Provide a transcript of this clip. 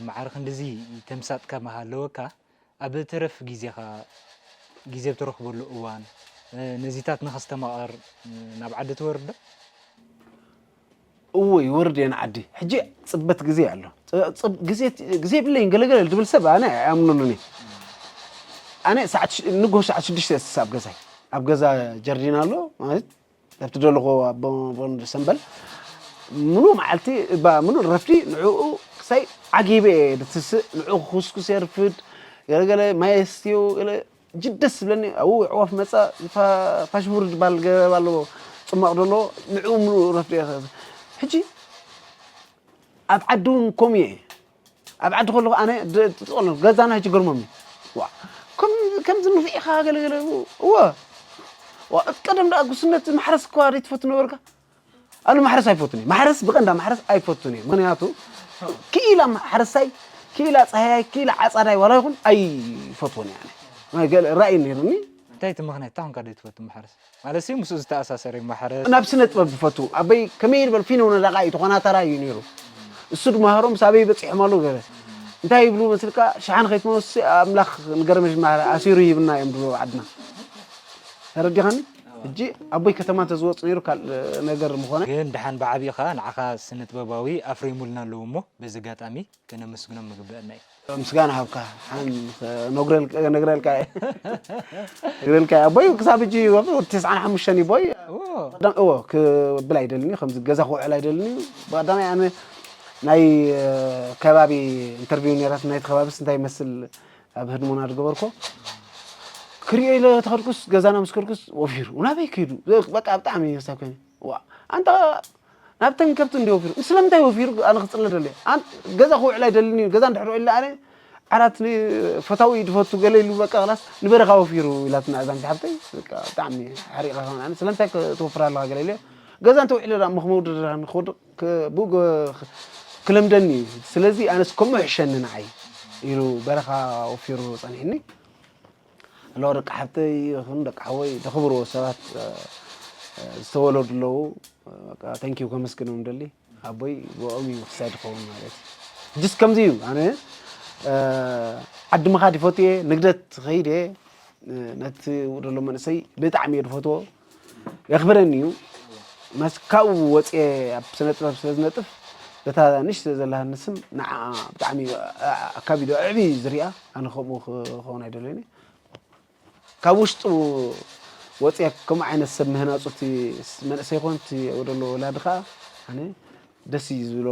ማዕረ ክንድዚ ተምሳጥ ከማሃለወካ ኣብ ተረፍ ግዜኻ ግዜ ብትረኽበሉ እዋን ነዚታት ንኸስተማቐር ናብ ዓዲ ትወርድ ዶ? እዎ ይወርድ እየ ንዓዲ። ሕጂ ጽበት ግዜ ኣሎ። ግዜ የብለይን ገለገለ ዝብል ሰብ ኣነ ኣይኣምነሉን እየ። ኣነ ንግሆ ሰዓት ሽዱሽተ እየ ዝስሳብ ገዛይ። ኣብ ገዛ ጀርዲን ኣሎ ማለት ኣብቲ ደለኹ ኣቦን ሰንበል ምሉእ መዓልቲ እባ ምሉእ ረፍዲ ንዕኡ ክሳይ ዓጊበ እየ ድትስእ ንዕኡ ክኩስኩስ የርፍድ ገለገለ ማይ የስትዮ ገለ ጅድ ደስ ዝብለኒ ኣብኡ ኣዕዋፍ መፃ ፋሽፉር ዝበሃል ገረብ ኣለዎ ፅማቕ ደሎ ንዕኡ ምሉእ ረፍዲ እየ ሕጂ ኣብ ዓዲ እውን ከምኡ እየ ኣብ ዓዲ ከለኹ ኣነ ትፅቐሎ ገዛና ሕጂ ገርሞም ዋ ከምዚ ንፍዒኻ ገለገለ እወ ቀደም ደኣ ጉስነት ማሕረስ እኳ ዘይትፈቱ ነበርካ ኣነ ማሕረስ ኣይፈቱን እየ ማሕረስ ብቐንዳ ማሕረስ ኣይፈቱን እየ ምክንያቱ ክኢላ ማሕረሳይ ክኢላ ፀሃያይ ክኢላ ዓፃዳይ ዋላ ይኹን ኣይፈትዎን እየ ኣነ ራእይ ነይሩኒ እንታይ እቲ ምክንያት እንታይ ኮንካ ዘይትፈቱ ማሕረስ ማለት ሲ ምስኡ ዝተኣሳሰረ እዩ ማሕረስ ናብ ስነ ጥበብ ዝፈቱ ኣበይ ከመይ ዝበል ፊኖ ነዳቃ እዩ ተኾናታራ እዩ ነይሩ እሱ ድማ ሃሮም ሳበይ በፂሖም ኣለዉ ገለ እንታይ ይብሉ መስልካ ሸሓን ከይትመስ ኣምላኽ ንገረመሽ ማሕረ ኣሲሩ ይብልና እዮም ድሮ ዓድና ተረዲኻኒ ሕጂ ኣቦይ ከተማ እንተዝወፅ ነይሩ ካልእ ነገር ምኾነ ግን ድሓን ብዓቢኻ ንዓኻ ስነ ጥበባዊ ኣፍሪሙልና ኣለዉ እሞ በዚ ኣጋጣሚ ከነመስግኖም ምግበአና እዩ ምስጋና ሃብካ ሓን ነግረልካ ነግረልካ ነግረልካ ኣቦይ ክሳብ ሕጂ ወፍሪ ወዲ ተስዓን ሓሙሽተን እዩ ቦይ እዎ ክብል ኣይደልን እዩ ከምዚ ገዛ ክውዕል ኣይደልን እዩ ብቀዳማይ ኣነ ናይ ከባቢ ኢንተርቪው ነይራት ናይቲ ከባቢስ እንታይ ይመስል ኣብ ህድሞና ዝገበርኮ ክሪኦ ኢለ ተኸድኩስ ገዛና ምስ ከድኩስ ወፊሩ ናበይ ከይዱ በቃ ብጣዕሚ ሳብ ኮይነ ዋ ኣንታ ናብተን ከብቲ እንዲ ወፊሩ ስለምንታይ ወፊሩ ኣነ ክፅለ ደለ ገዛ ክውዕል ኣይደልን እዩ ገዛ እንድሕር ኢለ ኣነ ዓራት ፈታዊ ድፈቱ ገለ ኢሉ በቃ ክላስ ንበረኻ ወፊሩ ኢላትና እዛ ሓብተይ ብጣዕሚ ሓሪቃ ከማን ኣነ ስለምንታይ ትወፍር ኣለኻ ገለ ኢለ ገዛ እንተውዒለ ዳ መኽመው ድረኻ ንክወድቕ ብኡ ክለምደኒ እዩ ስለዚ ኣነስ ከምኡ ሕሸኒ ንዓይ ኢሉ በረኻ ወፊሩ ጸኒሕኒ ኣለዋ ደቂ ሓብተይ ይኹን ደቂ ሓወይ ተኽብርዎ ሰባት ዝተወለዱ ኣለዉ ተንኪው ከመስግኖም ደሊ ኣቦይ ብኦም እዩ ክሳይ ዝኸውን ማለት እዩ ጅስ ከምዚ እዩ ኣነ ዓዲ ምኻድ ይፈትየ ንግደት ኸይደ ነቲ ደሎ መንእሰይ ብጣዕሚ እየ ዝፈትዎ የኽብረኒ እዩ መስ ካብኡ ወፅየ ኣብ ስነ ጥበብ ስለ ዝነጥፍ በታ ንሽ ዘለሃኒ ስም ንዓ ብጣዕሚ ኣካቢዶ ዕብይ ዝሪኣ ኣነ ከምኡ ክኸውን ኣይደለኒ ካብ ውሽጡ ወፅያ ከምኡ ዓይነት ሰብ ምህናፁ እቲ መንእሰይ ይኮን እቲ ወደሎ ወላዲ ከዓ ኣነ ደስ እዩ ዝብሎ